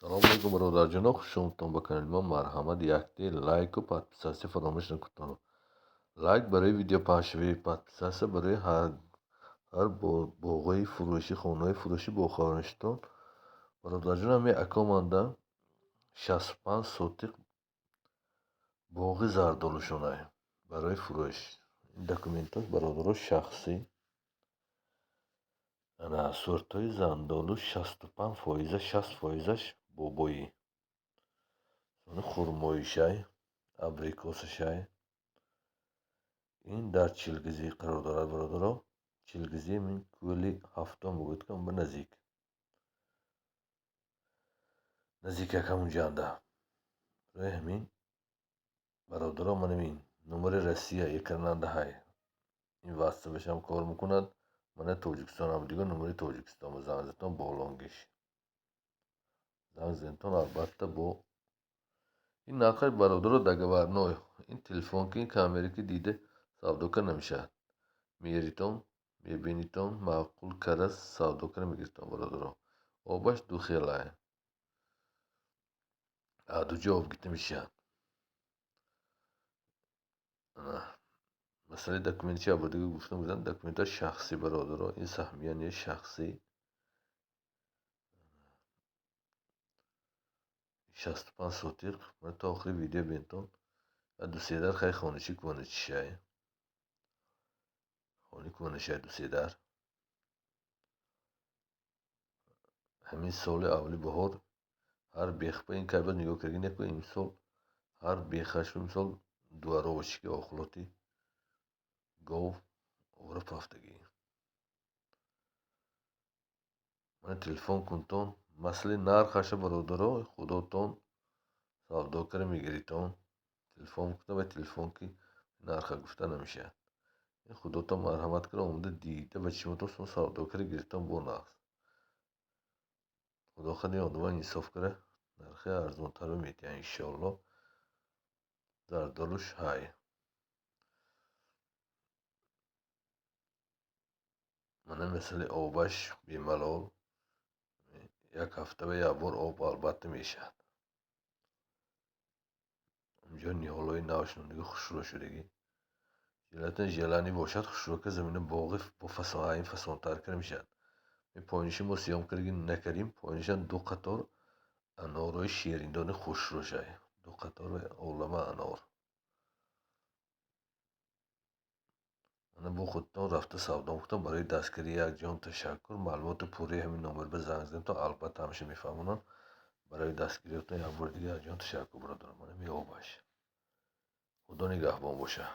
Салом алейкум, бародарҷоно, хуш омадтон ба канали мо. Марҳамат, якте лайку подписаться фаромӯш накунтон. Лайк барои видео паҳншавӣ, подписаться барои ҳар боғҳои фурӯшӣ, хонаҳои фурӯшӣ бохабаршавитон. Бародарҷон, ҳамин акоманда 65 сотиқ боғи зардолушонай барои фурӯш. Ин документҳош, бародаро, шахсӣ. Ана сортҳои зардолу 65 фоиза, 60 фоизаш бобоӣ. Хурмоишай, абрикосашай. Ин дар Чилгизӣ қарор дорад, бародаро. Чилгизӣ мин кӯли ҳафтум бигӯед, ки ба наздик. Наздикак ҳамунҷанда. Барои ҳамин, бародаро, манам ин номери Россия экрананда ҳай. Ин ватсапашам кор мекунад. Мана Тоҷикистонам дигар номери Тоҷикистон занг задетон болонгиш. Занг задетон, албатта, бо ин нархаш, бародаро, договорной. Ин телефон ки, ин камере ки дида савдо карда намешавад. Меритон, мебинитон, маъқул карда савдо карда мегиритон, бародаро. Обаш ду хелай. Аз ду ҷо об гирифта мешавад. Масъалаи документчи або дига гуфтам будам, документҳо шахсӣ, бародаро, ин саҳмия не, шахсӣ. 65 сотиқ. Ман то охири видео бинтон. Ду-се дар хай хониши куначишай. Хони кунашай ду-се дар. Ҳамин соли аввали баҳор ҳар бехба ин кайбад нигоҳ карда неку имсол ҳар бехаш мисол дуаровочки охлоти гов овора пафтагӣ. Мана телефон кунтон. Масъалаи нархаша, бародаро, худотон савдо карда мегиритон. Телефон кунтон ва телефон ки нарха гуфта намешавад. Ин худотон марҳамат карда омада дида ба чишмотон савдо карда гирифтон бо нақс. Худо хоҳад, одамон инсоф карда нархи арзонтар метиҳанд, иншоалло. Зардолуш ҳай. Мана масъалаи обаш бемалол як ҳафта ба як бор об албатта мешавад. Инҷо ниҳолҳои нав шунидагӣ хушрӯ шудагӣ. Желатин желани бошад, хушрӯ ка замина боғи бо фасон ин фасонтар карда мешавад. Поиниши мо съём кардаги накардем, поинишам ду қатор анорҳои шириндони хушрӯшай. Ду қатор олама анор. Мана бо худтон рафта савдо мекунам. Барои дастгирӣ як ҷон ташаккур. Маълумоти пурраи ҳамин номер ба занг задем, албатта ҳамаша мефаҳмонанд. Барои дастгириётон як бори дигар як ҷон ташаккур, бародарон. Мана меобаш. Худо нигаҳбон бошад.